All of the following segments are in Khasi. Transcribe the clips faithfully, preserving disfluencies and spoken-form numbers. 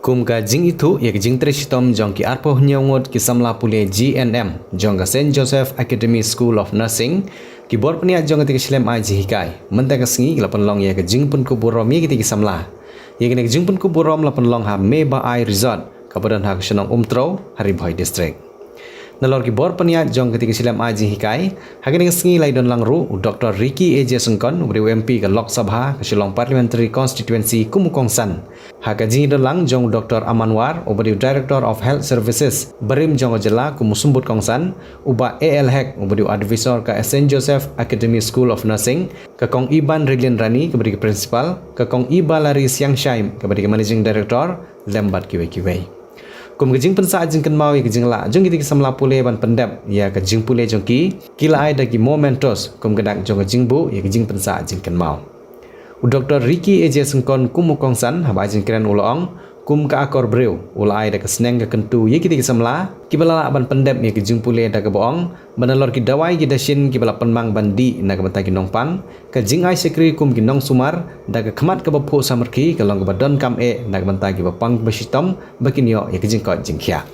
Kum ka jingithuh ïa ka jingtrei shitom jong ki arphew hynñiew ngut ki samla pule G N M jong ka Saint Joseph Academy School of Nursing, ki bor pynïaid jong katei ka shlem ai jinghikai mynta ka sngi ki la pynlong ïa ka jingpynkup burom ïa kitei ki samla. Ïa kane ka jingpynkup burom la pynlong ha Mebai Resort kaba don ha ka shnong Umtrew ha Ri Bhoi District. Nalor ki bor pynïaid jong katei ka shlem ai jinghikai, ha kane ka sngi la ïadon lang ruh u Doctor Ricky A J Syngkon, uba dei u M P ka Lok Sabha ka Shillong Parliamentary Constituency kum u kongsan. Ha ka jingïadon lang jong u Doctor Aman War, uba dei u Director of Health Services barim jong ka jylla kum u symbud kongsan, u Bah A L Hek, uba dei u Advisor ka Saint Joseph Academy School of Nursing, ka Kong Iban Rilin Rani, kaba dei ka Principal, ka Kong Ibalari Siangshai, kaba dei ka Managing Director, lem bad kiwei kiwei. Kum ka jingpynsah jingkynmaw ïa ka jinglah jong kitei ki samla pule ban pyndep ïa ka jingpule jong ki, ki la ai da ki mementos kum ka dak jong ka jingbuh ïa ka jingpynsah jingkynmaw. U Doctor Ricky A J Syngkon kum u kongsan haba ai jingkren u la ong, kum ka akor briew u la ai da ka sneng ka kyntu ïa kitei ki samla kiba la lah ban pyndep ïa ka jingpule da kaba ong ba nalor ki dawai ki dashin kiba la pynmang ban dih na ka bynta ki nongpang, ka jingai shakri kum ki nongsumar da ka khmat kaba phuh samrkhie ka long kaba donkam eh na ka bynta kiba pang ba shitom ba kin ïoh ïa ka jingkoit jingkhiah.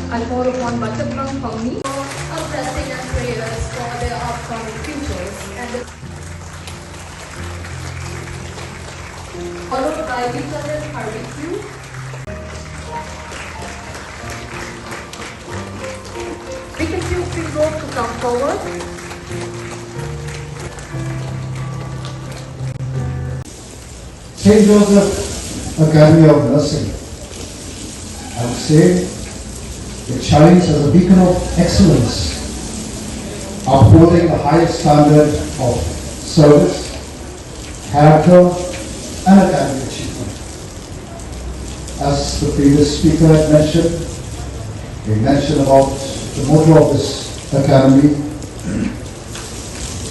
I call upon Bachakram Pangni for a blessing and prayers for their upcoming futures and the, followed by Vitalin Harvey. Request you, please, to come forward. Saint Joseph Academy of Nursing, I would say, it shines as a beacon of excellence, upholding the highest standard of service, character, and academic achievement. As the previous speaker had mentioned, we mentioned about the motto of this academy,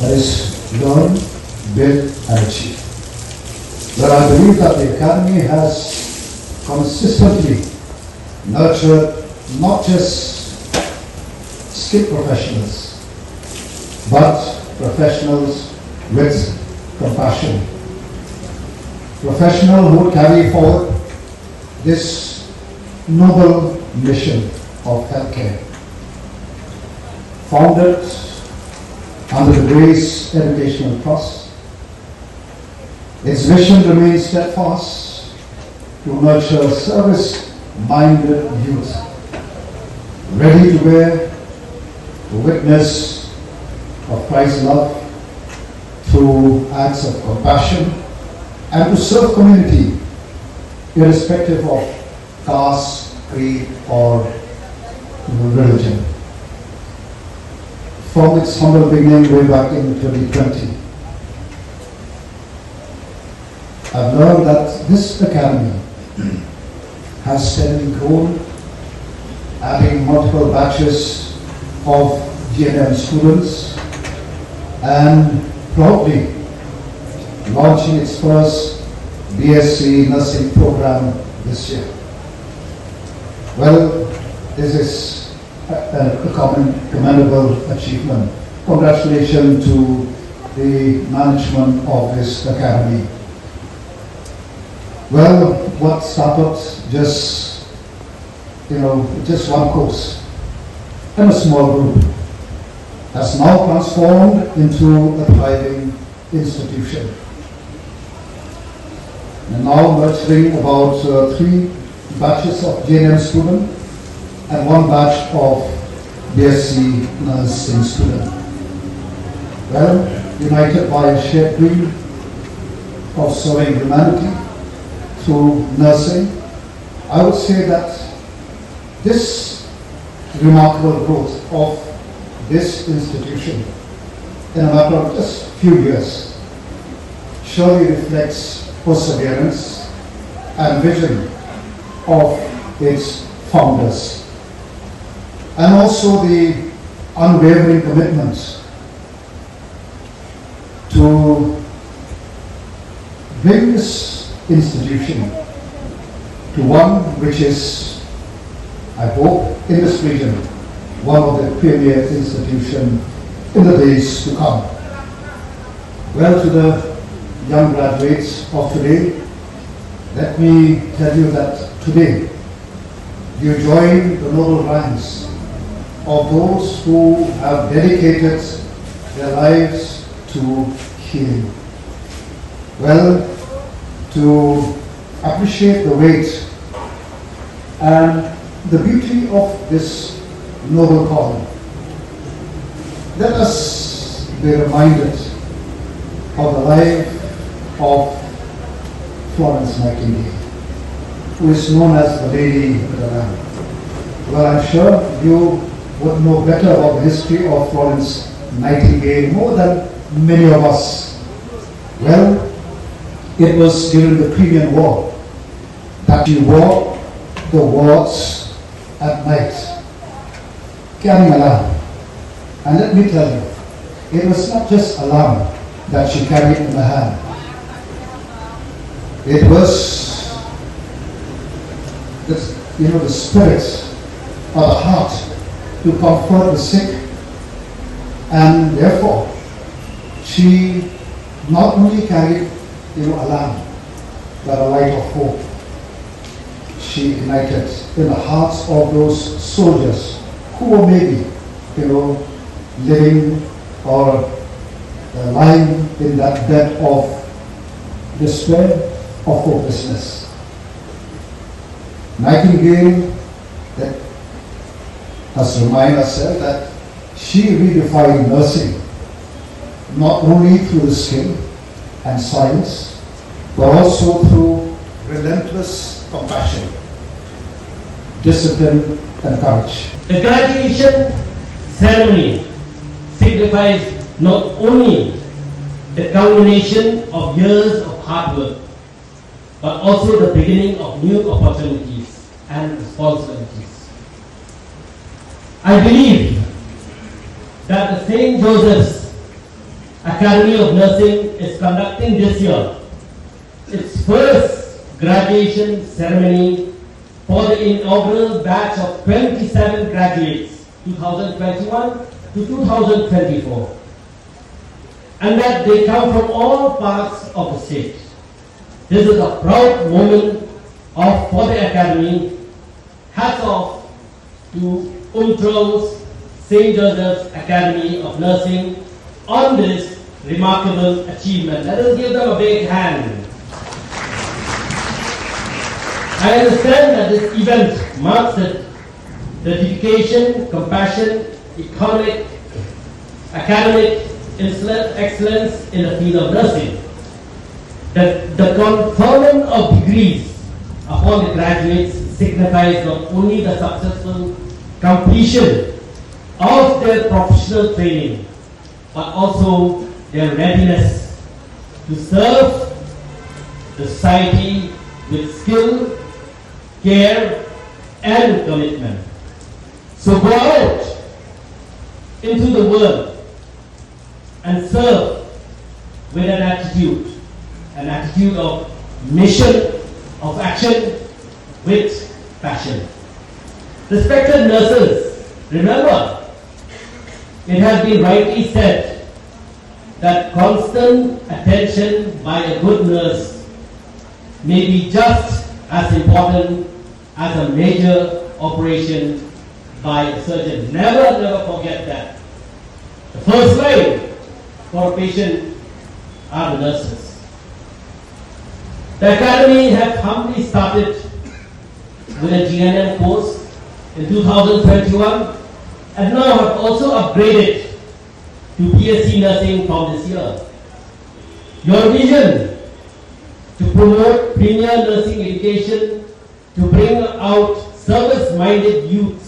that is, learn, build, and achieve. Well, I believe that the academy has consistently nurtured not just skilled professionals, but professionals with compassion. Professionals who carry forward this noble mission of healthcare. Founded under the Grace Educational Trust, its vision remains steadfast to nurture service-minded youth, ready to bear witness of Christ's love through acts of compassion and to serve community irrespective of caste, creed, or religion. From its humble beginning way back in twenty twenty, I've learned that this academy has steadily grown, adding multiple batches of G N M students and proudly launching its first B S C nursing program this year. Well, this is a, a common, commendable achievement. Congratulations to the management of this academy. Well, what started just, you know, just one course and a small group has now transformed into a thriving institution. And now nurturing about, uh, three batches of G N M student and one batch of B S C nursing student. Well, united by a shared dream of serving humanity through nursing, I would say that this remarkable growth of this institution in a matter of just few years surely reflects perseverance and vision of its founders, and also the unwavering commitment to bring this institution to one which is, I hope, in this region, one of the premier institutions in the days to come. Well, to the young graduates of today, let me tell you that today you join the noble ranks of those who have dedicated their lives to healing. Well, to appreciate the weight and the beauty of this noble calling, let us be reminded of the life of Florence Nightingale, who is known as the Lady with the Lamb. Well, I'm sure you would know better about the history of Florence Nightingale more than many of us. Well, it was during the Crimean War that she wore the wards at night, carrying a lamb. And let me tell you, it was not just a lamb that she carried in her hand. It was the, you know, the spirit or the heart to comfort the sick, and therefore she not only carried, you know, a lamb, but a light of hope she ignited in the hearts of those soldiers who were maybe, you know, living or uh, lying in that bed of despair, of hopelessness. Nightingale that has reminded us that she redefined nursing not only through the skill and science, but also through relentless compassion, discipline, and courage. The graduation ceremony signifies not only the culmination of years of hard work, but also the beginning of new opportunities and responsibilities. I believe that the Saint Joseph's Academy of Nursing is conducting this year its first graduation ceremony for the inaugural batch of twenty-seven graduates, two thousand twenty-one to two thousand twenty-four, and that they come from all parts of the state. This is a proud moment of, for the Academy. Hats off to Umtrong's Saint Joseph's Academy of Nursing on this remarkable achievement. Let us give them a big hand. I understand that this event marks the, the dedication, compassion, economic, academic excellen- excellence in the field of nursing. The, the conferment of degrees upon the graduates signifies not only the successful completion of their professional training, but also their readiness to serve the society with skill, care, and commitment. So go out into the world and serve with an attitude, an attitude of mission, of action, with passion. Respected nurses, remember, it has been rightly said that constant attention by a good nurse may be just as important as a major operation by a surgeon. Never, never forget that. The first line for a patient are the nurses. The Academy have humbly started with a G N M course in two thousand twenty-one and now have also upgraded to B S C nursing from this year. Your vision to promote premier nursing education, to bring out service-minded youth